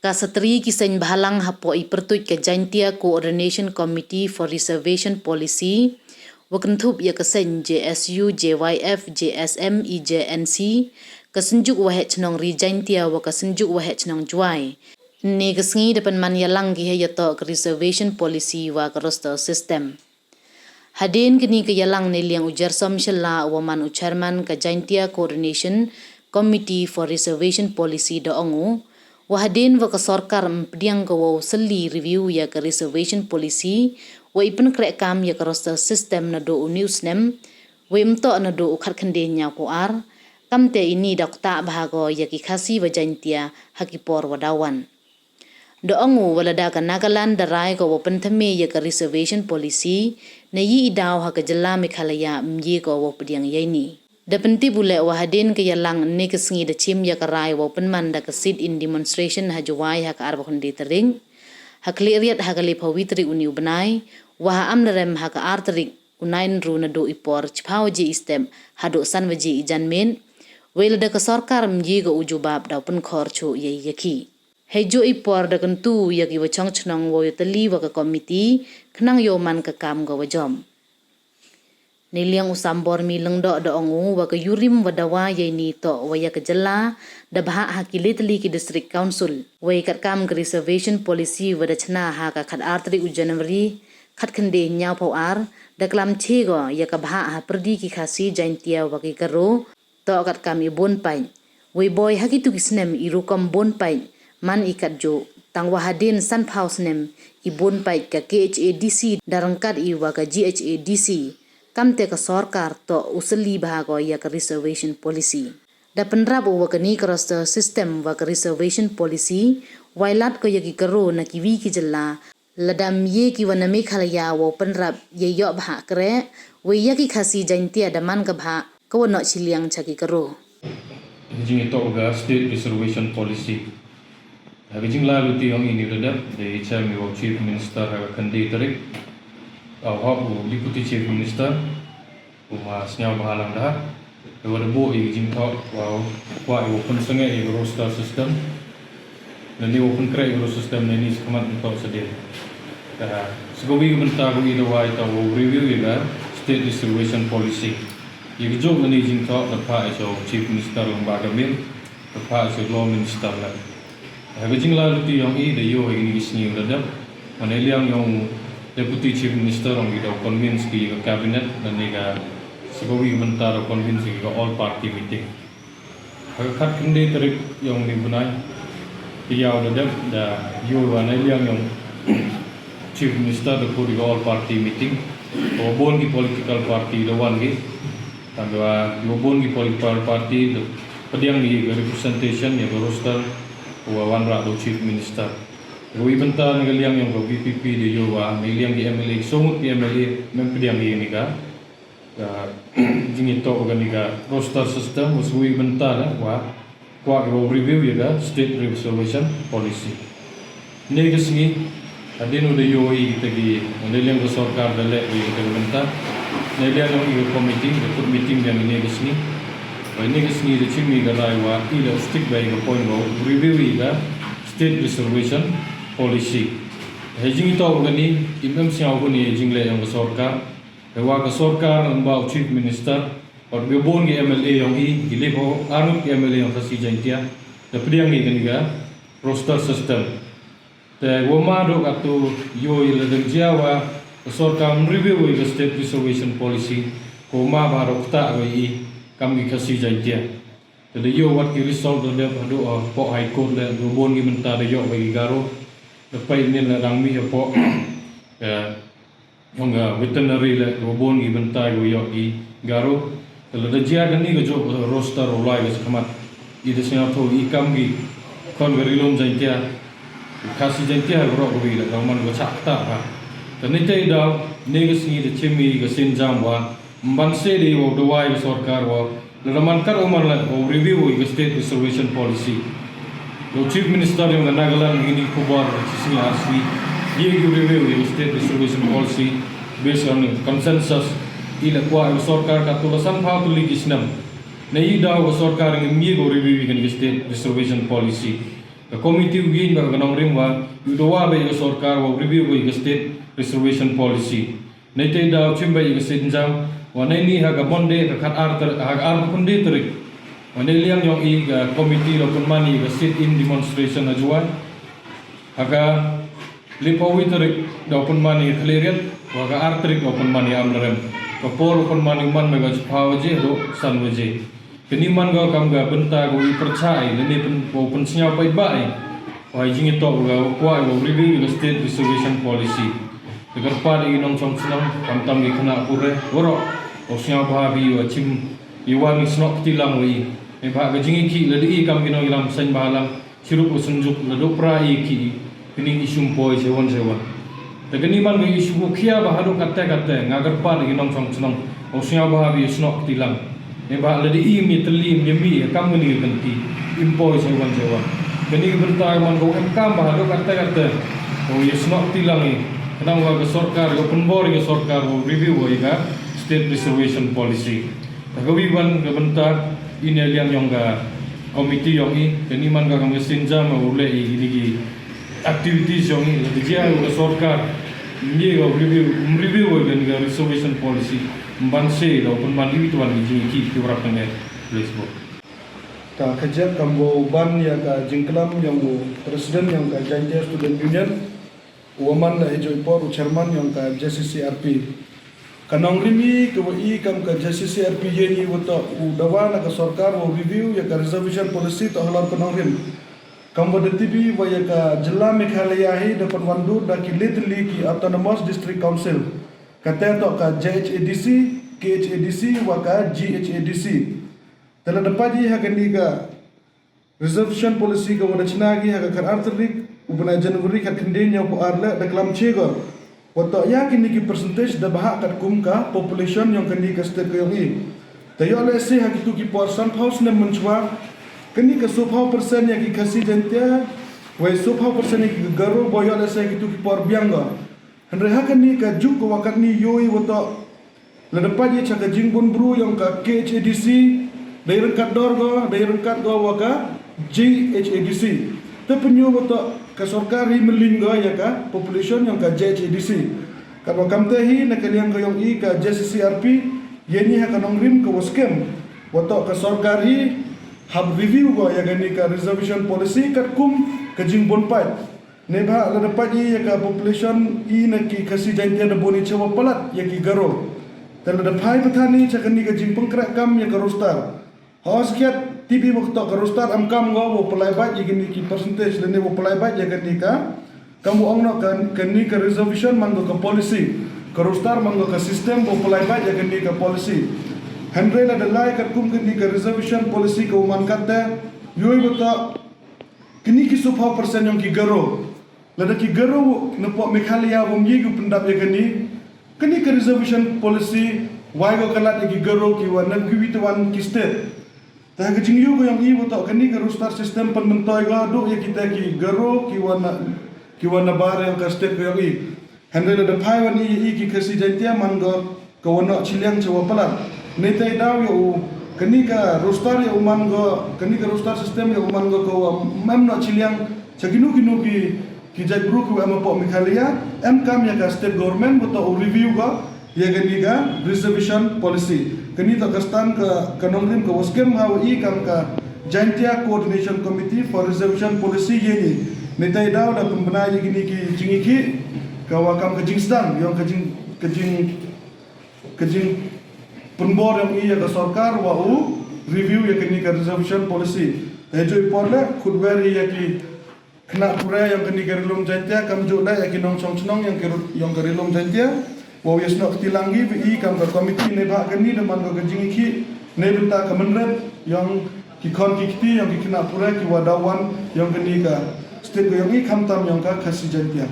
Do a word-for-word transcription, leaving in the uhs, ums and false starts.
Ka satri ki seng bhalang hapoh i pyrtuit ka Jaintia Coordination Committee for Reservation Policy, wa kynthup ya ka seng J S U, J Y F, J S M, E J N C, ka Synjuk Waheh Chnong Ri Jaintia wa ka Synjuk Waheh Chnong Jwai, ne ka sngi da pynman yalang ki hei yatoh ka Reservation Policy wa ka Roster System. Hadien kani ka yalang, ne liang u Jersom Shylla wa man u Chairman ka Jaintia Coordination Committee for Reservation Policy da ong u, wa hadien wa ka sorkar ym pdiang ka wow sylli review ya ka Reservation Policy, wa i pynkreh kam ya ka Roster System nadooh u ni u snem, wei ym toh nadooh u khatkhyndai hynñiawphaw ar, kamte ini da ktah bha ko ya ki Khasi wa Jaintia ha ki por wa daw wan. Da ong u wa lada ka Nagaland da rai ko wow pynthymme ya ka Reservation Policy, na i i daw ha ka jylla Meghalaya ym ye ko wow pdiang ya ini. Da pyntip u leh wa hadien ka yalang, ne ka sngi da chim ya ka rai wow pynman da ka sit-in demonstration ha Jwai ha ka arphaw khyndai tarik, ha Khliehriat ha ka laiphaw wi tarik u ni u bnai, wa ha Amlarem ha ka ar tarik u Naiynru nadooh i por chiphaw waje i step hadooh san waje i janmiet. Wei lada ka sorkar ym ye ko u jubab, daw pynkhor chooh ya i ya ki. Hei jooh i por da kyntu ya ki wa chong chnong wow yatylli wa ka committee khnang yow man ka kam ka wa jop. Ne liang u Sambormi Lyngdoh da ong u wa ka yurim wa dawa ya ini toh wa ya ka jylla da bhah ha ki lai tylli ki District Council. Wei katkam ka Reservation Policy wa da chna ha ka khat ar tarik u January khatkhyndai hynñiawphaw ar, da klam che ko ya ka bhah ha pyrdi ki Khasi, Jaintia wa ki Garo, toh katkam i boon pait. Wei boi ha kitu ki snem i rukom boon pait man i katjooh, tang wa hadien sanphaw snem i boon pait ka K H A D C da ryngkat i wa ka G H A D C, kamte ka sorkar toh u sylli bha ko ya ka Reservation Policy. Da pynrap u wa kani ka Roster System wa ka Reservation Policy, wai lad ko ya ki Garo na ki wi ki jylla, lada ym ye ki wa na Meghalaya wow pynrap ya i yoh bhah kreh, wei ya ki Khasi Jaintia da man ka bhah ka wa noh chiliang cha ki Garo. Ka jingyatoh ka State Reservation Policy. Ha ka jinglaluti yong i ni da dep, da i chem i wa u Chief Minister ha ka khyndai tarik. Au hok u Deputy Chief Minister, u ma sñiaw bha lang da. Te wa da buh i ka jingthoh wow kwah i wow pynsangeh i ka roster system. Lane wow pynkreh i ka roster system, lane sa khmat ym toh sa dien. Te ha, sa kawi ka bynta kawi da wai toh wow review i ka State Reservation Policy. I ka jooh lane jingthoh da phah i cha u Chief Minister lyngba ka mail, da phah i cha u Law Minister leh. Ha ka jinglaluti yong i da yoh i kini ki sngi da dep. Wa na liang yong u Deputy Chief Minister ong ki daw convince ki ka cabinet, lane ka sa kawi ka bynta daw convince ki ka all party meeting. Ha ka khatkhyndai tarik yong ni bnai, ki yaw da dep da yoh wa na liang yong Chief Minister da khut i ka all party meeting. Wa boon ki political party da wan ki. Tang wa boon ki political party da pdiang ki ka representation ya ka roster wa wanrah da u Chief Minister. Kawi bynta na ka liang yong ka V P P da yoh wa na liang ki M L A, songut ki M L A mem pdiang ki ni ka, ka jingyatoh kani ka roster system, wa sa kawi bynta da wa kwah ki wow review ya ka State Reservation Policy. Ne ka sngi, hadien u da yoh i kita ki, na liang ka sorkar da leh i kita ki bynta. Na liang yong i ka committee, da put meeting biang ne ka sngi. Wa ne ka sngi da chim i ka rai wa i da stick bha i ka point wow review i ka State Reservation Policy. Hei jingyatoh kani, i mem sñiaw kani jingleh yong ka sorkar. Hei wa ka sorkar lyngba u Chief Minister, wa da boon ki M L A yong i, ki laiphaw arngut ki M L A yong Khasi Jaintia, da pdiang i kani ka roster system. Te wa ma dooh katu yoh i lada jia wa ka sorkar ym review i ka State Reservation Policy, ko ma ba dooh ktah ko i kam ki Khasi Jaintia. Te da yoh wat ki result da dep hadooh, ah, hapoh High Court leh, da boon ki bynta da yoh wa ki Garo. Da pait nin la dang mih hapoh, eh, yong ka veterinary leh, wa boon ki bynta wa yoh ki Garo. Te lada jia kani ka jooh roster u lai ka sa khmat, i da sñiawthooh i kam ki khon ka Ri-loom Jaintia, Khasi Jaintia, waroh kawi leh, daw man ka chah ktah bha. Te neitæ i daw, ne ka sngi da chim i ka sienjam wa ym ban se de wow dawai ka sorkar wa lada man kat wa man leh wow review i ka State Reservation Policy. Yow Chief Minister yong ka Nagaland, ini khubor chi sngi ar sngi, ye ki review i ka State Reservation Policy based on consensus. I leh kwah i ka sorkar katu la sanphaw tylli ki snem. Na i daw ka sorkar ym ye ko review i kani ka State Reservation Policy. Ka committee u yeng bha ka nongrim wa u dawa bha ya ka sorkar wa review bha ya ka state reservation policy. Neitei daw chim bha ya ka sienjam wa neini ha ka Monday ka khat ar tar-, ha ka arphaw khyndai tarik wa neiliang yong i ka committee da pynman ya ka sit-in demonstration ha Jowai. Ha ka liphaw wi tarik da pynman ya Khliehriat, wa ka ar tarik da pynman ya Amlarem. Ka por da pynman ya man bha ka chiphaw waje haduh san waje. Kani man ko kam ka bynta ko i pyrchah i, lane pyn-, ko pynsñiaw paidbah i. Wa i jingitoh ka kwah i wa review ya ka state reservation policy. Ka kyrpad i nongchong chnong, khamtam ki khynnah puræ, waroh, u sñiaw bha phi wa chim i wan i snoh kti lang wa i. Neibhah ka jingyakhih lada i kam ki nongyalam seiñ bha lang, chirup u synjuk lada u pra i ki i, kini i chim poi chawon chawon. Te kani man ka i chu khia bha haduh katte katte, nga kyrpad i nongchong chnong, u sñiaw bha phi u snoh kti lang. Neibhah lada i mi tylli mi mi kam kani ka kynti, im poi chawon chawon. Kani ka bynta man ka em kam bha haduh katte katte, u ya snoh kti lang i. Khnang wa ka sorkar, ka pynbor ya ka sorkar, u review wa ya ka state reservation policy. Te ka wi wan ka bynta i neiliang yong ka committee yong i, kani man ka kam ka sienjam u leh i kini ki activities yong i, lada jia ka sorkar, ngi ka review, review wa kani ka reservation policy, mban se da pynman i wi tuan i jingyakhih ki warap tang e, please bo. Ka khajak kam bo ban ya ka jingklam yong u President yong ka Jaintia Student Union, u wa man da heijooh i por u chairman yong ka J C C R P. Ka nongrim i ka wa i kam ka J C C R P yeng i wa toh u dawa na ka sorkar wa review ya ka reservation policy toh halor ka nongrim. Kam wa da tip i wa ya ka jylla Meghalaya hi da pynwandur da ki le tylli ki Autonomous District Council. Kate toh ka J H A D C, K H A D C, wa ka G H A D C. Te lada pait i ha kani ka reservation policy ka wa da chna ki ha ka khat ar tarik u bnai January khat khyndai hynñiaw phaw ar le da klam che ko wa toh ya kini ki percentage da bhah katkum ka population yong kani ka state ka yong i. Te yoh lehse ha kitu ki por sanphaw snem mynchwa, kani ka soophaw percent ya ki Khasi Jaintia, wei soophaw percent ya ki Garo, bo yoh lehse ha kitu ki por biang ko. Hynrei ha kani ka juk ka wa katni yoh i wa toh lada pait i cha ka jingbun bru yong ka K H A D C, da i ryngkat dor ko, da i ryngkat ko wa ka G H A D C. Te pynyoo wa toh ka sorkar hi mylliñ ko ya ka population yong ka J H A D C. Katwa kamte hi na ka liang ka yong i ka J C C R P, yeng i ha ka nongrim ka wa skhem wa toh ka sorkar hi hap review ko ya kani ka reservation policy katkum ka jingbun pait. Neibhah lada pait i ya ka population i na ki Khasi Jaintia da bun i chawa palat ya ki Garo. Te lada phai pathan i cha kani ka jingpynkhreh kam ya ka roster. Hooid, tip i wa toh ka roster em kam ko wa pynlait bait ya kani ki percentage lane wa pynlait bait ya kani ka. Kam wa ong noh ka, kani ka reservation man ko ka policy. Ka roster man ko ka system wa pynlait bait ya kani ka policy. Hynrei lada lai katkum kani ka reservation policy ka wa man katte, yoh i wa toh kini ki soophaw percent yong ki Garo. Lada ki Garo na poh Meghalaya wym ye ki u pyndap ya kani. Kani ka reservation policy, wai ko ka lad ya ki Garo ki wa na ki wi te wan ki state. Te ha ka jingyoh ko yong i wa toh kani ka roster system pynmyntoi ko duh ya kita ki Garo ki wa na, ki wa na bar yong ka state ko yong i. Hynrei lada phai wan i ya i ki Khasi Jaintia man ko ka wa noh chiliang chawa palat. Neitei daw ya u, kani ka roster ya u man ko, kani ka roster system ya u man ko ka wa em noh chiliang cha kinu kinu ki, ki jait bru ki wa em poh Meghalaya, em kam ya ka state government wa toh u review ko ya kani ka reservation policy. Kani toh ka stand ka, ka nongrim ka wa skhem ha wa i kam ka Jaintia Coordination Committee for Reservation Policy yeng i. Neitei daw da pynbna ya kini ki jingyakhih ka wa kam ka jingstand yong ka jing, ka jing, ka jingpynbor yong i ya ka sorkar wa u review ya kani ka reservation policy. Te heijooh i por le khut wer i ya ki khynnah puræ yong kani ka Ri-loom Jaintia, kamjooh le ya ki nongchong chnong yong ki ru-, yong ka Ri-loom Jaintia. Wa u ya snoh kti lang ki wa i kam ka committee neibhah kani da man ko ka jingyakhih neibynta ka mynrep yong ki khon ki kti yong ki khynnah puræ ki wa daw wan yong kani ka state ko yong i khamtam yong ka Khasi Jaintia.